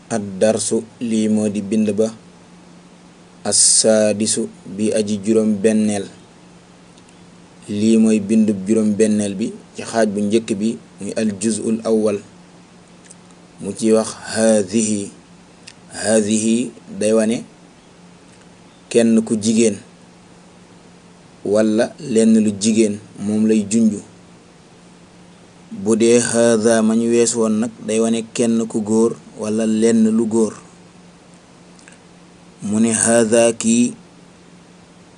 ad darsu lii moo di bind ba assaadisu bi aji juróom benneel. lii mooy bindub juróom benneel bi ci xaaj bu njëkk bi muy al juz'ul awwal. mu ci wax haadihi day wane kenn ku jigéen walla lenn lu jigéen moom lay junju. bu dee haada ma ñu wees woon nag day wane kenn ku góor walla lenn lu góor. mu ne haada kii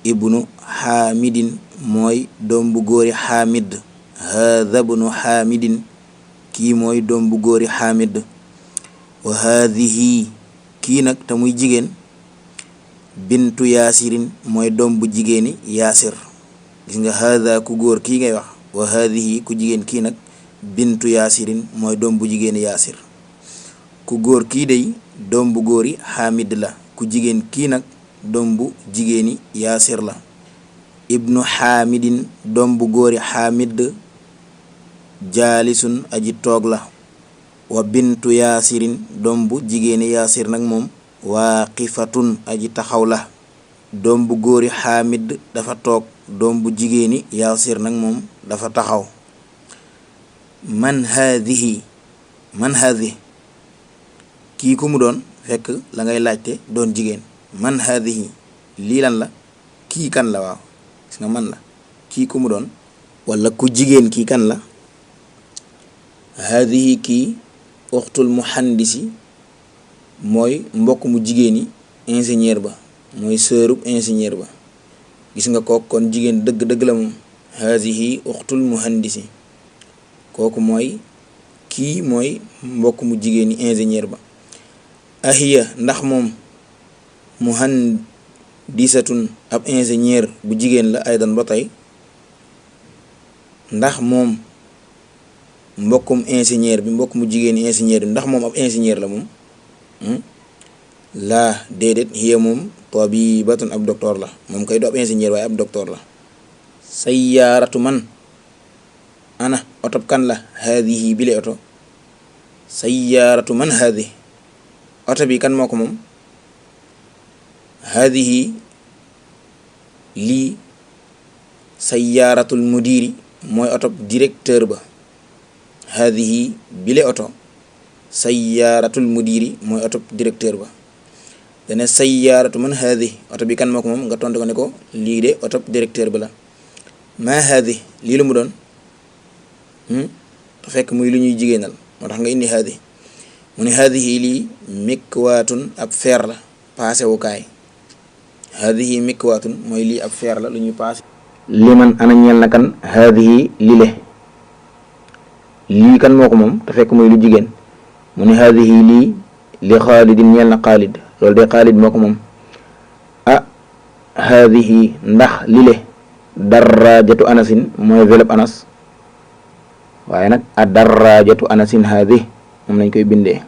ibnu xaamidin mooy doom bu góori xaamid. haada ibnu xaamidin kii mooy doom bu góori xaamid. wa haadihi kii nag te muy jigéen bintu yaasirin mooy doom bu jigéeni yaasir. gis nga haada ku góor kii ngay wax, wa haadihi ku jigéen kii nag bintu yaasirin mooy doom bu jigéeni yaasir. ku góor kii day doom bu góori xaamid la, ku jigéen kii nag doom bu jigéeni yaasir la. ibnu xaamidin doom bu góori xaamid jaalisun aji toog la. wa bintu yaasirin doom bu jigéeni yaasir nag moom waaqifatun aji taxaw la. doom bu góori xaamid dafa toog, doom bu jigéeni yaasir nag moom dafa taxaw. man haadihi kii ku mu doon fekk la ngay laajte doon jigéen. man haadihi lii lan la, kii kan la. waaw gis nga man la, kii ku mu doon walla ku jigéen kii kan la. haadihi kii uxtul muhandisi mooy mbokk mu jigéeni ingénieur ba, mooy sërub ingénieur ba. gis nga kooku kon jigéen dëgg-dëgg la moom. haadihi uxtul muhandisi kooku mooy kii mooy mbokk mu jigéeni ingénieur ba. ahiya ndax moom muhandisatun ab ingénieur bu jigéen la aydan ba tey. ndax moom mbokkum ingénieur bi, mbokk mu jigéeni ingénieur bi, ndax moom ab ingénieur la moom. laa déedéet, hiya moom tabibatun ab docteur la. moom kay du ab ingénieur waaye ab docteur la. sayyaaratu man ana otob kan la. haadihi bile oto. sayyaaratu man haadihi oto bi kan moo ko moom. haadihi lii sayyaaratul mudiri mooy otob directeur ba. haadihi bile oto sayyaaratul mudiri mooy otob directeur ba. dane sayyaaratu man haadihi oto bi kan moo ko moom nga tontu ko ne ko lii de otob directeur ba la. maa haadihi lii lu mu doon te fekk muy lu ñuy jigéenal moo tax nga indi haadihi. mu ne haadihi lii mikwaatun ab feer la, paase wukaay. haadihi mikwaatun mooy lii ab feer la lu ñuy paase. li man ana ñeel na kan haadihi lile lii kan moo ko moom te fekk muy lu jigéen. mu ne haadihi lii li xaalidin ñeel na xaalid, loolu de xaalid moo ko moom. haadihi ndax lile darajatu anasin mooy vélob anas, waaye nag a darajatu anasin haadihi moom lañ koy bindee.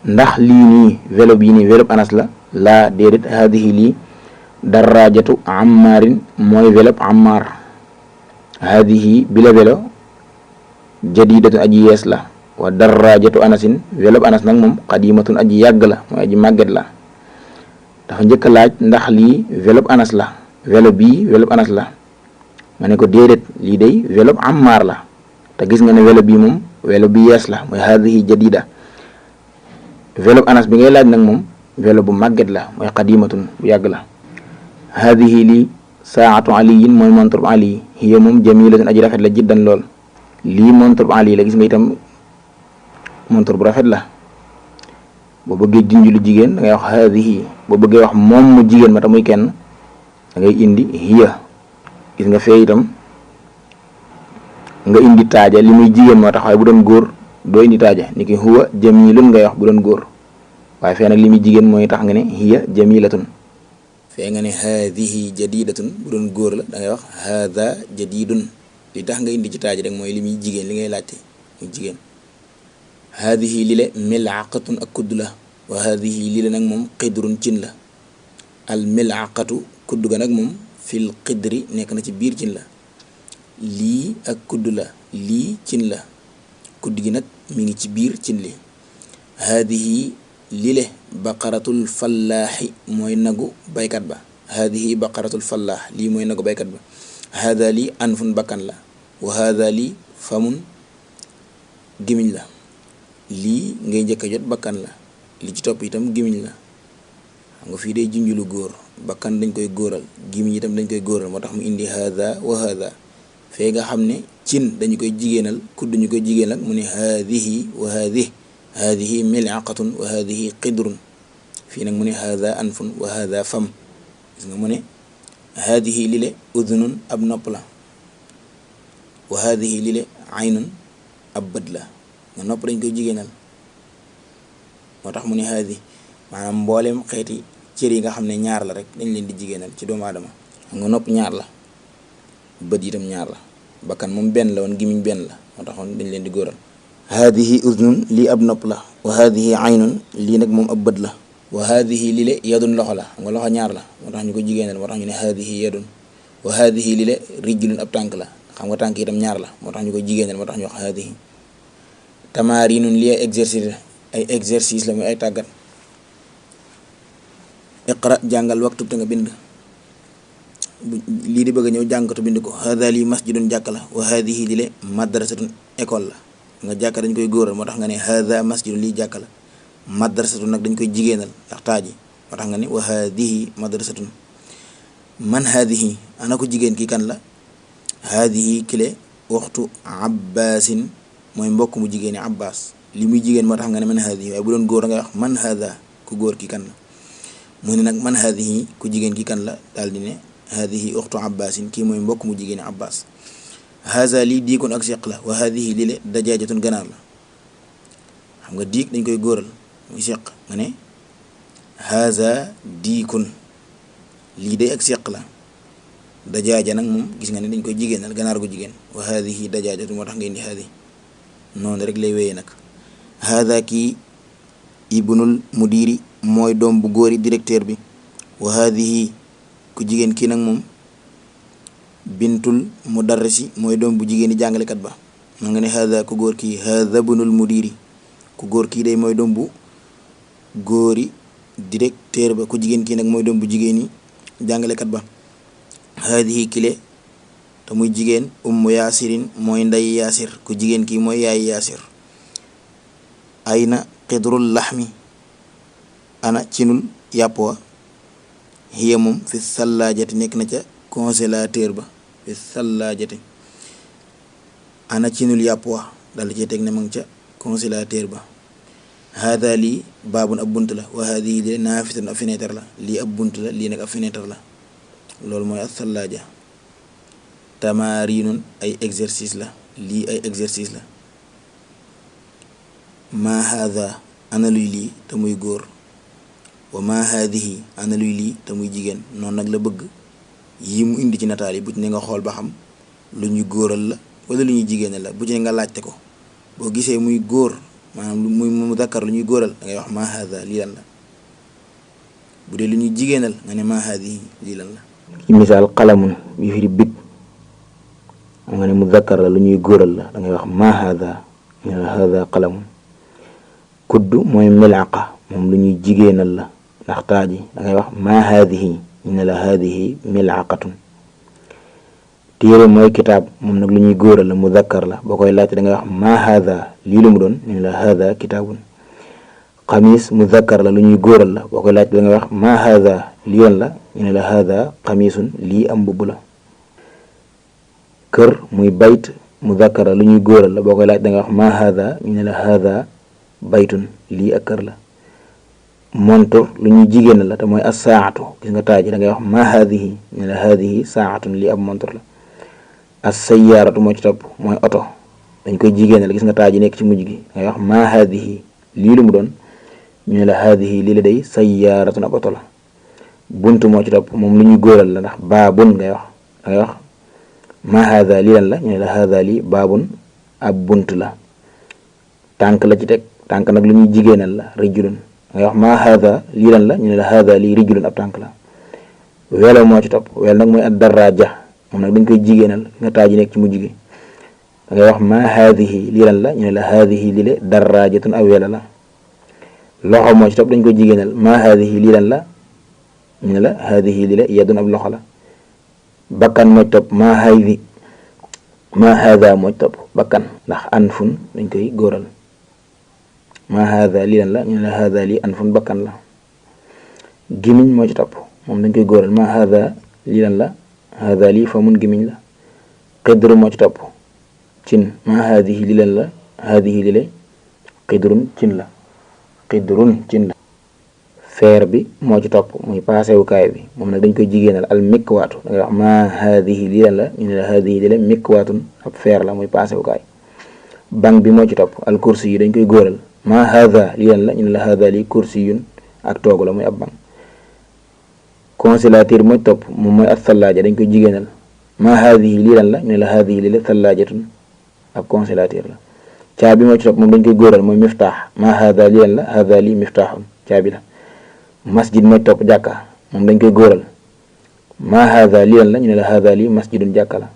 ndax lii nii vélo bii nii vélob anas la. laa déedéet, haadihi lii darajatu ammaarin mooy vélob ammaar. haadihi bi la vélo jadidatun aji yees la. wa darajatu anasin vélob anas nag moom qadimatun aji yàgg la, mooy aji màgget la. dafa njëkk a laaj ndax lii vélob anas la, vélo bii vélob anas la. ma ne ko déedéet, lii day vélob ammaar la. te gis nga ne vélo bii moom vélo bi yees la, mooy haadihi jadida. vélo anas bi ngay laaj nag moom vélo bu màgget la, mooy qadimatun bu yàgg la. haadihi lii saatu aliyin mooy montre bu ali. hiya moom jamilatun aji rafet la jiddan lool. lii montre bu ali la, gis nga itam montre bu rafet la. boo bëggee junj lu jigéen da ngay wax haadihi. boo bëggee wax moom mu jigéen ma ta muy kenn da ngay indi hiya. gis nga fee itam nga indi taaja, li muy jigéen moo tax, waaye bu doon góor doo indi taaja. ni ki huwa jamilun ngay wax bu doon góor, waaye fee nag li muy jigéen mooy tax nga ne hiya jamilatun. fee nga ne haadihi jadidatun bu doon góor la da ngay wax haada jadidun. li tax nga indi ci taaja rek mooy li muy jigéen, li ngay laajte muy jigéen. haadihi li le milaqatun ak kudd la. wa haadihi li le nag moom qidrun cin la. al milaqatu kudd ga nag moom fil qidri nekk na ci biir cin la. lii ak kudd la, lii cin la, kudd gi nag mi ngi ci biir cin li. haadihi lile baqaratul fallaaxi mooy nagu baykat ba. haadihi baqaratul fallaax lii mooy nagu baykat ba. haada lii anfun bakkan la. wa haada lii famun gimiñ la. lii ngay njëkk a jot bakkan la, li ci topp itam gimiñ la. xam nga fii day junjulu góor, bakkan dañ koy góoral, gimiñ itam dañ koy góoral, moo tax mu indi haada wa haada. fee nga xam ne cin dañu koy jigéenal, kudd dañu koy jigéenal, mu ne haadihi wa haadihi. haadihi mil'aqatun wa haadihi qidrun. fii nag mu ne haada anfun wa haada fam. gis nga mu ne haadihi lile udunun ab nopp la, wa haadihi lile aynun ab bët la. nga nopp dañ koy jigéenal, moo tax mu ne haadi, maanaam mbooleem xeeti cër yi nga xam ne ñaar la rek dañ leen di jigéenal ci doomu aadama. xam nga nopp ñaar la, bët itam ñaar la, bakkan moom benn la woon, gimiñ benn la, moo taxoon dañ leen di góoral. haadihi udnun lii ab nopp la, wa haadihi aynun lii nag moom ab bët la, wa haadihi lile yadun loxo la. xam nga loxo ñaar la, moo tax ñu ko jigéenal, moo tax ñu ne haadihi yadun. wa haadihi lile rijlun ab tànk la. xam nga tànk itam ñaar la, moo tax ñu ko jigéenal, moo tax ñu wax haadihi. tamaarinun lii ay exercice la muy ay tàggat. iqra jàngal waktub te nga bind. lii di bëgg a ñëw jàngatu bind ko. haada lii masjidun jàkk la, wa haadihi lile madrasatun école la. nga jàkka dañ koy góoral, moo tax nga ne haada masjidun lii jàkk la. madrasatun nag dañ koy jigéenal ndax taaji, moo tax nga ne wa haadihi madrasatun. man haadihi ana ko jigéen kii kan la. haadihi kile waxtu abbaasin mooy mbokk mu jigéeni abbas. li muy jigéen moo tax nga ne man haadihi, waaye bu doon góor a nga wax man haada ku góor kii kan la. mu ne nag man haadihi ku jigéen kii kan la, daal di ne haadihi uxtu abbaasin, kii mooy mbokk mu jigéeni abbas. haza lii diikun ak seq la, wa haadihi lii le dajaajatun ganaar la. xam nga diik dañ koy góoral muy seq, nga ne haza diikun lii day ak seq la. dajaaja nag moom gis nga ne dañ koy jigéenal, ganaar gu jigéen. wa haadihi dajaajatun moo tax nga indi haadihi, noonu rek lay wéyee nag. haada kii ibnul mudiri mooy doom bu góori directeur bi. wa haadihi ku jigéen kii nag moom bintul mudarrisi mooy doom bu jigéeni jàngalekat ba. ma nga ne haada ku góor kii haada bunul mudiri, ku góor kii day mooy doom bu góori directeur ba. ku jigéen kii nag mooy doom bu jigéeni jàngalekat ba. haadihi kile te muy jigéen ummu yaasirin mooy nday yaasir, ku jigéen kii mooy yaay yaasir. ayna qidrul laxmi ana cinul yàpp wa. hiya moom fi sallaajati nekk na ca congélateur ba. fi sallaajati ana cinul yàpp wa dal ci teg ne ma ngi ca congélateur ba. haada lii baabun ab bunt la, wa haadihi lii naafisatun ab fenêtre la. lii ab bunt la, lii nag ab fenêtre la. loolu mooy as sallaaja. tamaarinun ay exercice la, lii ay exercice la. ma haada ana luy lii te muy góor. wa ma haadihi ana luy lii te muy jigéen. noonu nag la bëgg yi mu indi ci nataal yi bu ci ne nga xool ba xam lu ñuy góoral la wala lu ñuy jigéenal la. bu ci ne nga laajte ko, boo gisee muy góor maanaam muy mudakkar lu ñuy góoral da ngay wax ma haada lii lan la. bu dee lu ñuy jigéenal nga ne ma haadihi lii lan la. ci misaal qalamun bi firi big, nga ne mudakkar la lu ñuy góoral la da ngay wax ma haada, ñu ne haada qalamun. kudd mooy milaqa moom lu ñuy jigéenal la ndax taaji, da ngay wax ma haadihi, ñu ne la haadihi milaqatun. téere mooy kitaab moom nag lu ñuy góoral la mudakkar la, boo koy laajte da ngay wax ma haada lii lu mu doon, ñu ne la haada kitaabun. xamis mudakkar la lu ñuy góoral la, boo koy laajte da ngay wax ma haada lii yoon la, ñu ne la haada xamisun lii am mbubb la. kër muy bayt mudakkar la lu ñuy góoral la, boo koy laajte da ngay wax ma haada, ñu ne la haada baytun lii ak kër la. montor lu ñuy jigéen la te mooy as saatu, gis nga taaji da ngay wax ma haadihi, ñu ne la haadihi saatun lii ab montor la. as sayyaaratu moo ci topp mooy oto, dañ koy jigéen la, gis nga taaji nekk ci mujj gi da ngay wax ma haadihi lii lu mu doon, ñu ne la haadihi lii la day sayyaaratun ab oto la. bunt moo ci topp moom lu ñuy góoral la ndax baabun ngay wax, da ngay wax ma haada lii lan la, ñu ne la haada lii baabun ab bunt la. tànk la ci teg, tànk nag lu ñuy jigéenal la rijulun, ngay wax ma haada lii lan la, ñu ne la haada lii rijulun ab tànk la. welo moo ci topp, welo nag mooy ad daraaja, moom nag dañ koy jigéenal, nga taaji nekk ci mujj gi da ngay wax ma haadihi lii lan la, ñu ne la haadihi lii le daraajatun aw welo la. loxo moo ci topp dañ koy jigéenal ma haadihi lii lan la ñu ne la haadihi lii la yadun ab loxo la. bakkan moo ci topp ma haada moo ci topp bakkan ndax anfun dañ koy góoral ma haada lii lan la ñu ne la haada lii anfun bakkan la. gimiñ moo ci topp moom dañ koy góoral ma haada lii lan la haada lii famun gimiñ la. xidru moo ci topp cin ma haadihi lii lan la haadihi lii la xidrun cin la xidrun cin la. feer bi moo ci topp muy paasewukaay bi moom nag dañ koy jigéenal al mikwaatu da ngay wax ma haadihi lii lan la ñu ne la haadihi lii la mikwaatun ab feer la muy paasewukaay. bang bi moo ci topp al kursi yi dañ koy góoral ma haada lii lan la ñu ne la haada lii kursi yun ak toogu la muy ab bang. consulateur moo ci topp moom mooy as sallaaja dañ koy jigéenal ma haadihi lii lan la ñu ne la haadihi lii la sallaajatun ab consulateur la. caabi moo ci topp moom dañ koy góoral mooy miftaax ma haada lii lan la haada lii miftaaxun caabi la. masjid moo ci topp jàkka moom dañ koy góoral ma haada lii lan la ñu ne la haada lii masjidun jàkka la.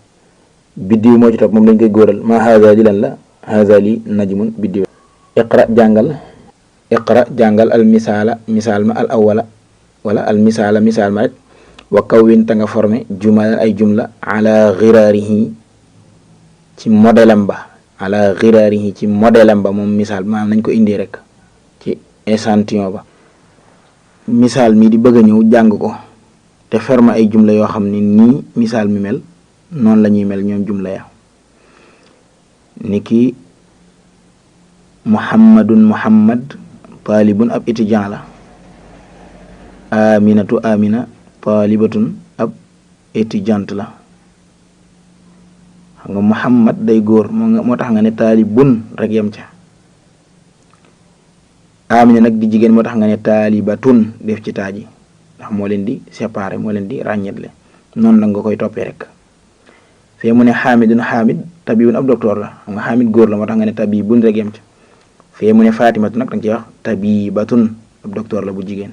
biddiw moo ci topp moom dañ koy góoral ma haada lii lan la haada lii najmun biddiw. iqra jàngal al misaala misaal ma al awwala wala al misaala misaal ma rek wa kawwin ta nga formé jumalan ay jumla ala xiraarihi ci modelam ba ala xiraarihi ci modelam ba moom misaal maanaam nañ ko indi rek ci échantillon ba. misaal mi di bëgg a ñëw jàng ko te ferme ay jumla yoo xam ne nii misaal mi mel noonu la ñuy mel ñoom jumla ya ni ki muhammad taalibun ab étudiant la. aminatu amina taalibatun ab étudiante la. xam nga muhammad day góor moo tax nga ne taalibun rek yem ca. amina nag di jigéen moo tax nga ne taalibatun def ci taaji ndax moo leen di séparé moo leen di ràññetle noonu la nga koy toppee rek. fee mu ne xaamidun xaamid tabibun ab docteur la xam nga xaamid góor la moo tax nga ne tabibun rek yem ca. fee mu ne fatimatu nag danga ci wax tabibatun ab docteur la bu jigéen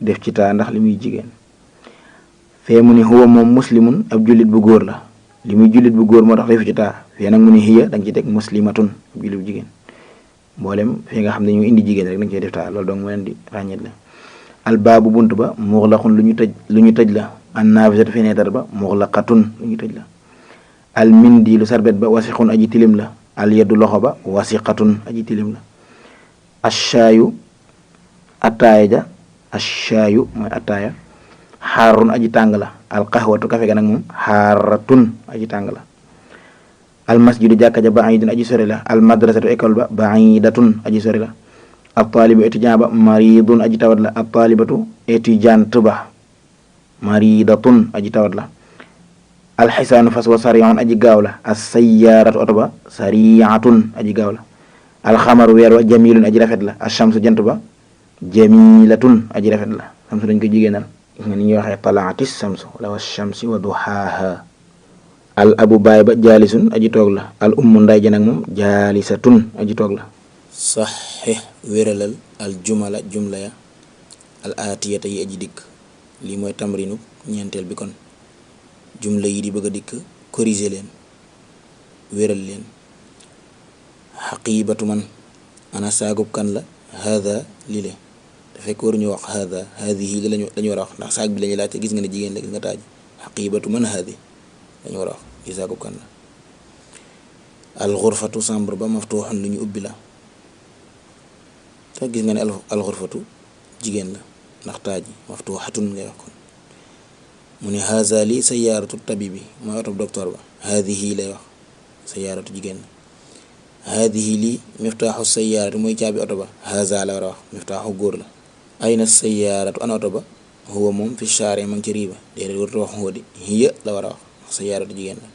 def ci taa ndax li muy jigéen. fee mu ne huwa moom muslimun ab jullit bu góor la li muy jullit bu góor moo tax def ci taa. fee nag mu ne hiya danga ci teg muslimatun ab jullit bu jigéen. mboolem fi nga xam ne ñu indi jigéen rek dañ koy def taa loolu donc moo leen di ràññet la. albaabu bunt ba muxlaqun lu ñu tëj la. an naafisatu fenêtre ba muxlaqatun lu ñu tëj la. al mindilu sarbet ba wasixun aji tilim la. al yadu loxo ba wasiqatun aji tilim la. ashaayu attaaya ja ashaayu mooy attaaya xaarun aji tàng la. al qaxwatu kafe ga nag moom xaaratun aji tàng la. al masjidu jàkka ja baidun aji sori la. al madrasatu école ba baidatun aji sori la. al taalibu étudiant ba maridun aji tawat la. al taalibatu étudiante ba maridatun aji tawat la. al xisaanu fas wa sariun aji gaaw la. as sayaaratu oto ba sariatun aji gaaw la. al xamaru weer wa jamilun aji rafet la. al shamsu jant ba jamilatun aji rafet la. samsu dañ ko jigéenal gis nga ni ñuy waxee talaatis samsu wala wa shamsi wa duhaaha. al abu baay ba jaalisun aji toog la. al ummu nday ja nag moom jaalisatun aji toog la. saxix wéralal al jumala jumla ya al aatiyata yi aji dikk. lii mooy tamrinu ñeenteel bi kon jumla yi di bëgg a dikk corriger leen wéral leen. xaqibatu man ana saagub kan la. hada li le te fekk waruñu wax hada hadihi li lañu war a wax ndax saag bi lañuy laajte gis nga ne jigéen la gis nga taaj xaqibatu man hadi lañu war a wax li saagub kan la. al xurfatu chambre ba maftuuxun lu ñu ubbi la te gis nga ne al xurfatu jigéen la ndax taaji maftuuxatun ngay wax kon. mu ne haza li sayaaratu tabibi mooy oto docteur ba. hadihi lay wax sayaaratu jigéen la. hadihi lii miftaaxu sayaaratu mooy caabi oto ba. haza la war a wax miftaaxu góor la. ayna sayaaratu ana oto ba. huwa moom fi shaare ma ngi ci riiba déedéet warut a wax huwa di hiya la war a wax ndax sayaaratu jigéen la.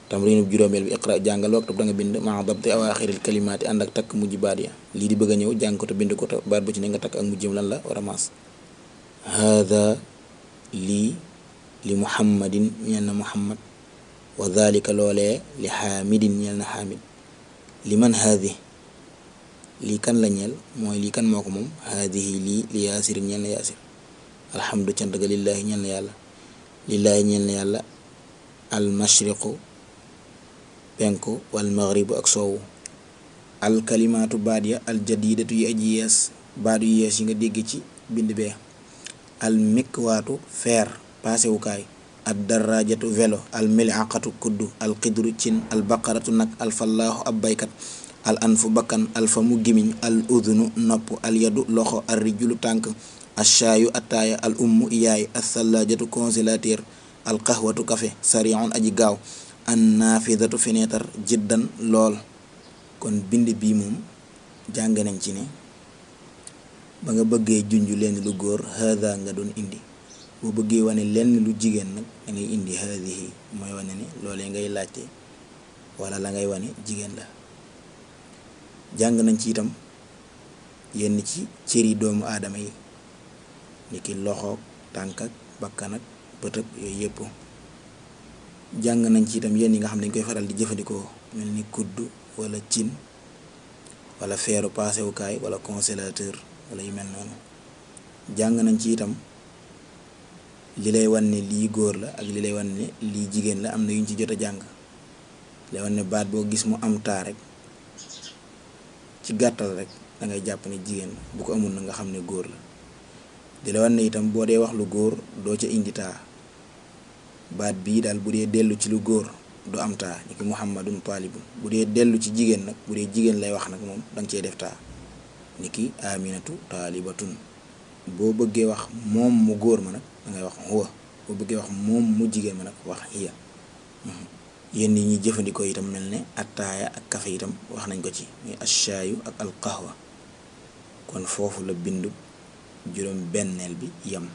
tamriinu juróomeel bi iqra jàngal waktub da nga bind maa dabti awaaxiril kalimaati ànd ak takk mujj baat ya. lii di bëgg a ñëw jàng ko te bind ko te baat bu ci ne nga takk ak mujjam lan la war a maas. hada lii li muhammadin ñeel na muhammad. wa dhalika loolee li xaamidin ñeel na xaamid. li man haadi lii kan la ñeel mooy lii kan moo ko moom. haadihi lii li yaasirin ñeel na yaasir. alhamdu cant ga lillaahi ñeel na yàlla. lillaahi ñeel na yàlla al mashriqu penku wal maghribu ak soowu. al kalimaatu baat ya al jadidatu yi aji yees baat yu yees yi nga dégg ci bind bee. al mikwaatu feer paasewukaay. ad darajatu vélo. al milaqatu kuddu. al xidru cin. al baqaratu nag. al fallaaxu ab baykat. al anfu bakkan. al famu gimiñ. al udunu nopp. al yadu loxo. al rijulu tànk. ashaayu attaaya. al ummu yaay. al thallajatu congélateur. al qahwatu kafe. sariun aji gaaw. an naafidatu fenêtre jiddan lool. kon bind bii moom jàng nañ ci ne ba nga bëggee junj lenn lu góor haada nga doon indi, boo bëggee wane lenn lu jigéen nag da ngay indi haadihi, mooy wane ne loolee ngay laajte wala la ngay wane jigéen la. jàng nañ ci itam yenn ci cëri doomu aadama yi ni ki loxoog tànk ak bakkan ak bët ak yooyu yëpp. jàng nañ ci itam yenn yi nga xam ne dañ koy faral di jëfandikoo mel ni kudd wala cin wala feeru paasewukaay wala congélateur wala yu mel noonu. jàng nañ ci itam li lay wan ne lii góor la ak li lay wan ne lii jigéen la, am na yuñ ci jot a jàng. lay wan ne baat boo gis mu am taa rek ci gàttal rek da ngay jàpp ne jigéen la, bu ko amul na nga xam ne góor la. di la wan ne itam boo dee wax lu góor doo ca indi taa. baat bii daal bu dee dellu ci lu góor du am taa, ni ki muhammadun taalibun. bu dee dellu ci jigéen nag, bu dee jigéen lay wax nag moom danga cee def taa, ni ki aminatu taalibatun. boo bëggee wax moom mu góor ma nag dangay wax huwa, boo bëggee wax moom mu jigéen ma nag wax hiya. yenn yi ñuy jëfandikoo itam mel ne attaaya ak kafe itam wax nañ ko ci, muy ashaayu ak alqahwa. kon foofu la bindu juróom benneel bi yam.